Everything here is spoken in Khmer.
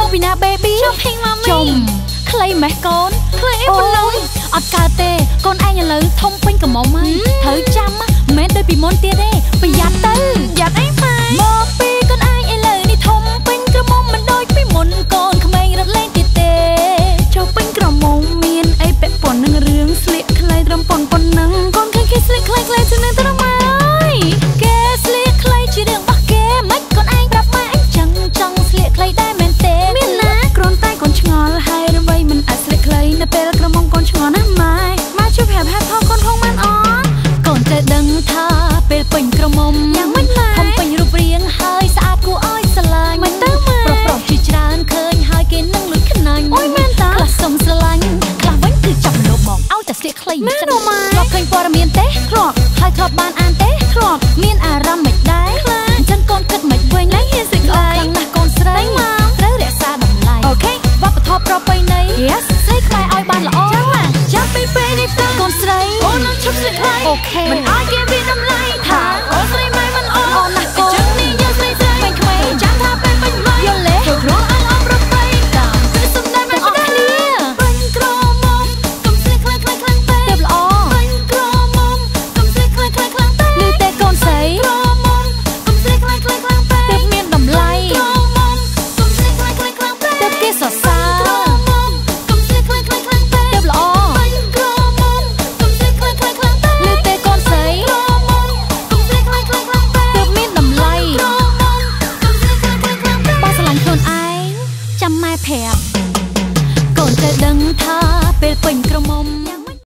មកពីណា baby? Shopping ម៉ាមី។ ជុំខ្លីម៉េះកូន? ខ្លីអីប៉ុណ្ណឹង? អត់កើតទេកូនឯងឥឡូវធំពេញក្រមុំហើយ ត្រូវចាំមិនមែនដូចពីមុនទៀតទេ ប្រយ័ត្នទៅ ប្រយ័ត្នអីម៉ែ? មកពីកូនឯងឥឡូវនេះធំពេញក្រមុំ មិនដូចពីមុនកូនក្មេងរត់លេងទៀតទេ។ ចុះពេញក្រមុំមានអីពាក់ព័ន្ធនឹងរឿងស្លៀកខ្លីត្រឹមប៉ុណ្ណឹង? កូនឃើញគេស្លៀកខ្លីៗទៅនឹងត្រឹមហើយ គេស្លៀកខ្លីជារឿងរបស់គេ មិនកូនឯងប្រាប់ម៉ែអញ្ចឹង ចង់ស្លៀកខ្លីដែរមែនទេ? មានណា គ្រាន់តែកូនឆ្ងល់ហើយរវៃមិនអាចស្លៀកខ្លីនៅពេលក្រមុំ កូនឆ្ងល់ណាស់ម៉ែ ម៉ែជួយប្រាប់ហេតុផលកូនផងបានអត់? កូនត្រូវដឹងថាពេលពេញក្រមុំ យ៉ាងម៉េចម៉ែ? ធំពេញរូបរាងហើយស្អាតគួរឲ្យស្រឡាញ់ មិនទៅម៉ែ? ប្រុសប្រុសជាច្រើនឃើញហើយគេនឹងលួចខ្នាញ់ អូយមែនតា ខ្លះសុំស្រឡាញ់ ខ្លះវិញគឺចាប់លោបងឲ្យតែស្លៀកខ្លី មែនអូម៉ែ? ធ្លាប់ឃើញព័ត៌មានទេ? ធ្លាប់។ ហើយធ្លាប់បានអានទេ? ធ្លាប់។ មានអារម្មណ៍មិនដែរ? ខ្លាច អញ្ចឹងកូនគិតមិនវិញ លែងហ៊ានសេចក្ដី ខ្លាំងណាស់កូនស្រី ត្រូវរក្សាតម្លៃ OK វប្បធម៌ប្រពៃណី Yes ស្រីខ្មែរឲ្យបានល្អ ចាំម៉ែ ចាំពីពេលនេះទៅ កូនស្រី អូននឹងឈប់ស្លៀកខ្លី OK មិនអាច